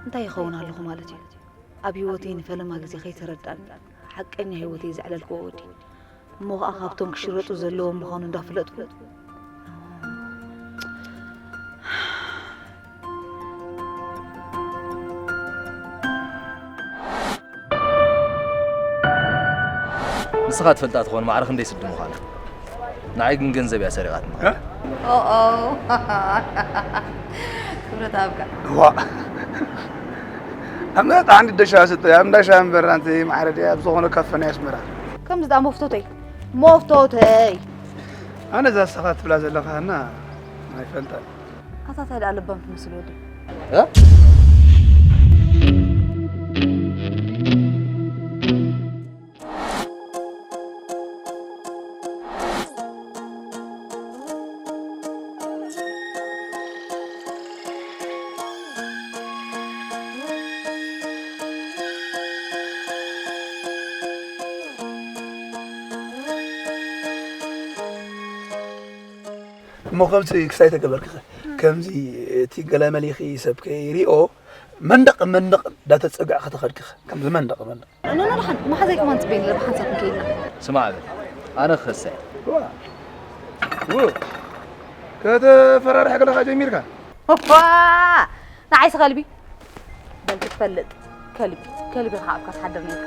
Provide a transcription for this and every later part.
እንታይ ይኸውን ኣለኹ ማለት እዩ? ኣብ ህይወተይ ንፈለማ ግዜ ከይተረዳእኒ፣ ሓቀኛ ህይወተይ ዘዕለልክዎ ወዲ፣ እሞ ኸኣ ካብቶም ክሽረጡ ዘለዎም ምዃኑ እንዳፍለጥኩ፣ ንስኻ ትፈልጣ ትኾን ማዕረ ክንደይ ስዲ ምዃና። ንዓይ ግን ገንዘብ እያ ሰሪቓትና። እ? ኦኦ። ክብረት ኣብካ። ዋ። ኣብ መጣ ዓንዲ ደሻ ስተ፣ ኣብ እንዳሻ እምበር ኣንቲ ማዕረ ድያ ኣብ ዝኾነ ካፈ ናይ ኣስመራ። ከምዚ ዳ መፍቶተይ። መፍቶተይ። ኣነ እዛ ንስኻ ትብላ ዘለኻ ሃና ኣይፈልጣን። ኣታ ታይ ደኣ ለባም ትመስል ወዲ። እ? እሞ ከምዚ ክሳይ ተገበርክኸ? ከምዚ እቲ ገለ መሊኺ ሰብ ከይሪኦ መንደቕ መንደቕ እንዳተጸጋዕኺ ተኸድክኸ? ከምዚ መንደቕ መንደቕ። ኖ፣ ኖ፣ ደሓን። መሓዛይ ከማን ጽበየኒ፣ ብሓንሳብ ክንከይድ ኢና። ስማዕ በል፣ ኣነ ክኸሰ እየ። ዋ። ው። ከተፈራርሕ ከለኻ ጀሚርካ? ዋ! ንዓይስ ከልቢ። በል ክትፈልጥ። ከልቢ፣ ከልቢ ኢኻ ኣብካ ትሓድር ነርካ።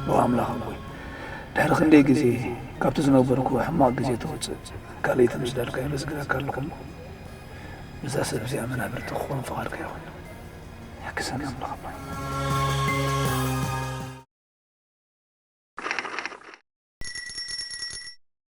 ኦ ኣምላኽ ኣቦይ፣ ድሕሪ ክንደይ ግዜ ካብቲ ዝነበርኩዎ ሕማቕ ግዜ ትወጽእ፣ ካልኣይቲ ምስ ዳልካ የመስግነካ ኣለኹ እሞ፣ ምስዛ ሰብ እዚኣ መናብርቲ ክኾኑ ፍቓድካ ይኹን። ሕግዘና ኣምላኽ ኣቦይ።